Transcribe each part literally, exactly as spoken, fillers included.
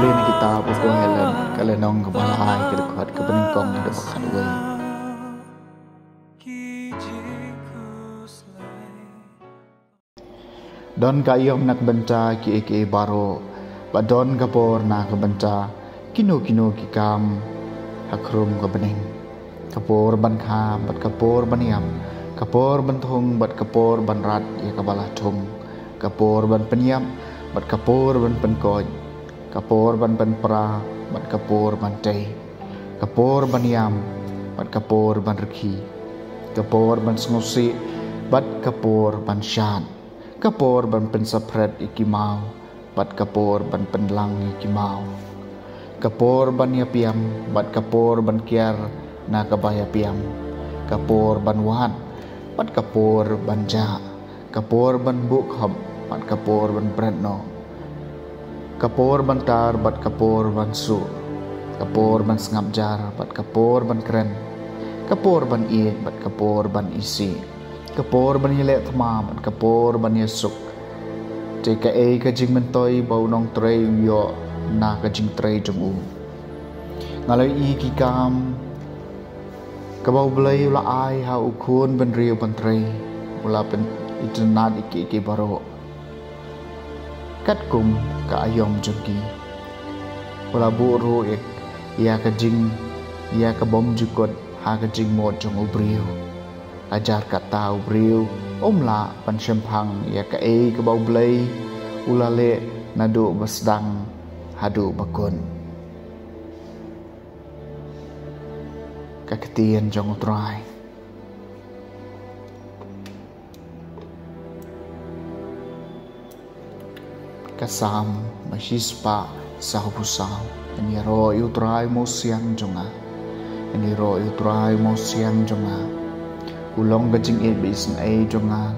Na kitab u Koheleth, ka lynnong kaba lai, ka dkhot kaba nyngkong haduh ba khatwei. Don ka aïom na ka bynta kiei kiei baroh, bad don ka por na ka bynta kino kino ki kam ha khrum ka bneng. Ka por ban kha bad ka por ban ïap, ka por ban thung bad ka por ban rat ïa kaba la thung, ka por ban pynïap bad ka por ban pynkoit, ka por ban pynpra bad ka por ban tei, ka por ban ïam bad ka por ban rkhie, ka por ban sngewsih bad ka por ban shad, ka por ban pynsaphriang ïa ki maw bad ka por ban pynlang ïa ki maw, ka por ban ïapiam bad ka por ban kiar na kaba ïapiam, ka por ban wad bad ka por ban jah, ka por ban buh khop bad ka por ban bret noh, ka por ban tar bad ka por ban suh, ka por ban sngap jar bad ka por ban kren, ka por ban ïeit bad ka por ban isih, ka por ban ïaleh thma bad ka por ban ïasuk. Te kaei ka jingmyntoi ba u nongtrei u ïoh na ka jingtrei jong u? Nga la ïohi ki kam kaba U Blei u la ai ha u khun bynriew ban trei, u la pynitynnad ïa kiei kiei baroh katkum ka aïom jong ki. U la buh ruh ïa, ïa ka jing, ïa ka bymjukut ha ka jingmut jong u briew. Hajar katta u briew um lah ban shemphang ïa kaei kaba U Blei u la leh naduh ba sdang haduh ba kut. Ka ktien jong U Trai. Ka Salm ba shispah sawphew saw. Yn ïaroh ïa U Trai, mo siang jong nga. Yn ïaroh ïa U Trai, mo siang jong nga. U long ka jingïeit ba isynei jong nga,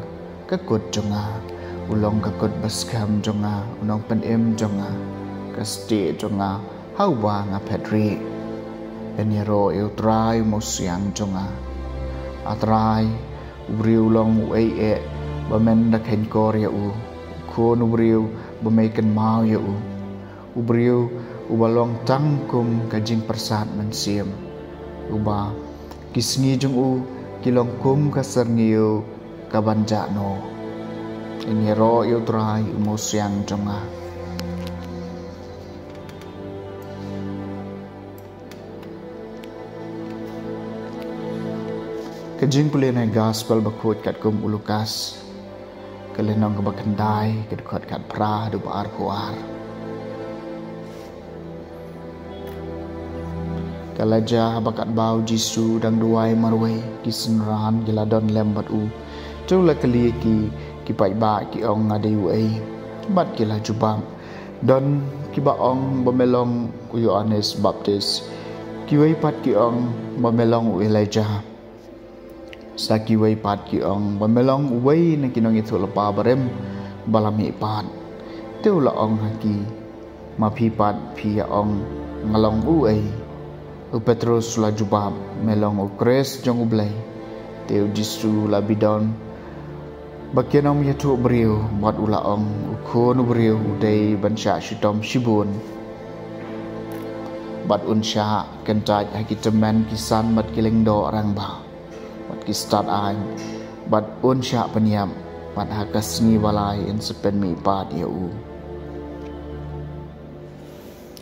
ka kut jong nga. U long ka kut ba skhem jong nga, u nongpynim jong nga, ka stieh jong nga ha uba nga phet rieh. Yn ïaroh ïa U Trai, mo siang jong nga. A Trai, u briew u long uei eh ba men da kheiñkor ïa u? U khun u briew ba me kynmaw ïa u. U briew uba long tang kum ka jingpyrsad mynsiem, uba ki sngi jong u ki long kum ka syrngiew ka ban jah noh. Yn ïaroh ïa U Trai, mo siang jong nga. Ka jingpule na ka Gospel bakhuid katkum u Lukas, ka lynnong kaba khyndai, ka dkhot khatphra haduh ba arphew ar. Ka la jia haba katba u Jisu u dang duwai marwei, ki synran ki la don lem bad u. Te u la kylli ïa ki, ki paidbah ki ong, nga dei uei? Bad ki la jubab, don kiba ong ba me long u Ïoannis Baptis, kiwei pat ki ong ba me long u Elijah, sa kiwei pat ki ong ba me long uwei na ki nongïathuhlypa barim ba la mihpat. Te u la ong ha ki, ma phi pat phi ïa ong nga long uei? U Petros u la jubab, me long u Khrist jong U Blei. Te u Jisu u la bidon ba kin ym ïathuh briew, bad u la ong, u khun u briew u dei ban shah shitom shibun, bad un shah kyntait ha ki tymmen ki san bad ki lyngdoh rangbah bad ki stad aiñ, bad un shah pynïap, bad ha ka sngi ba lai yn sa pynmihpat ïa u.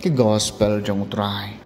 Ka Gospel jong U Trai.